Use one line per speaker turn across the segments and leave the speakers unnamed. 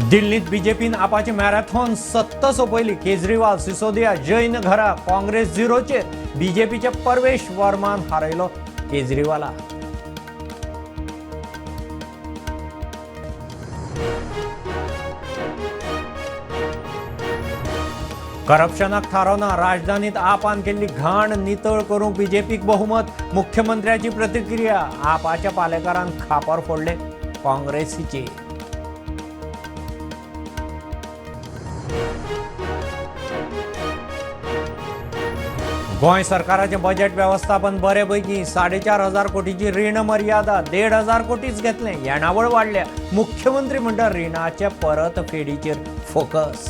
दिल्लीत बीजेपीन Apache marathon सत्ता सोंपयली. केजरीवाल, सिसोदिया, जैन घरा, काँग्रेस झिरोचेर. बीजेपीच्या परवेश वर्मान हारयलो केजरीवाला. करप्शनाक थारो ना. राजधानीत आपान केल्ली घाण नितळ करूंक बीजेपीक बहुमत. मुख्यमंत्र्याची प्रतिक्रिया. आपाच्या पालेकारान खापर फोडले काँग्रेसीचे. गोंय सरकाराचें बजेट वेवस्थापन बरे पैकी. 4,500 कोटीची रीण मर्यादा 1,500 कोटीच घेतलें. येणावळ वाडल्या. मुख्यमंत्री म्हणटा रिणाच्या परतफेडीचेर फोकस.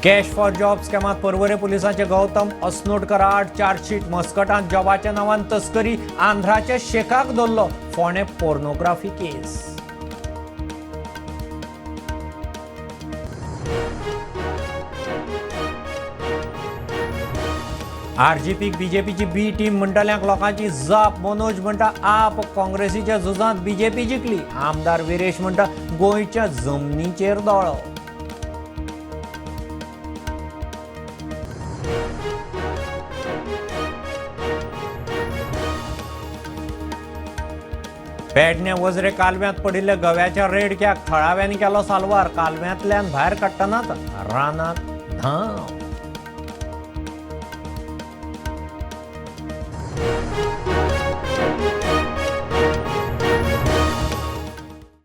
कॅश फॉर जॉब स्कॅमात पर्वरे पुलिसांचे गौतम असनोटकर आड चार्जशीट. मस्कटांत जॉबाच्या नांवान तस्करी. आंध्राच्या शेखाक धरलो. फोंडें पोर्नोग्राफी केस. आरजीपीक बीजेपीची बी टीम म्हणटल्यांक लोकांची जाप. मनोज म्हणटा आप काँग्रेसीच्या झुजांत बीजेपी जिखली. आमदार विरेश म्हणटा गोंयच्या जमनीचेर दोळो. पेडणे वजरे कालव्यांत पडिल्ल्या गव्याच्या रेडक्याक थळाव्यांनी केलो साल्वार. कालव्यांतल्यान भायर काडटनाच रानांत धांव.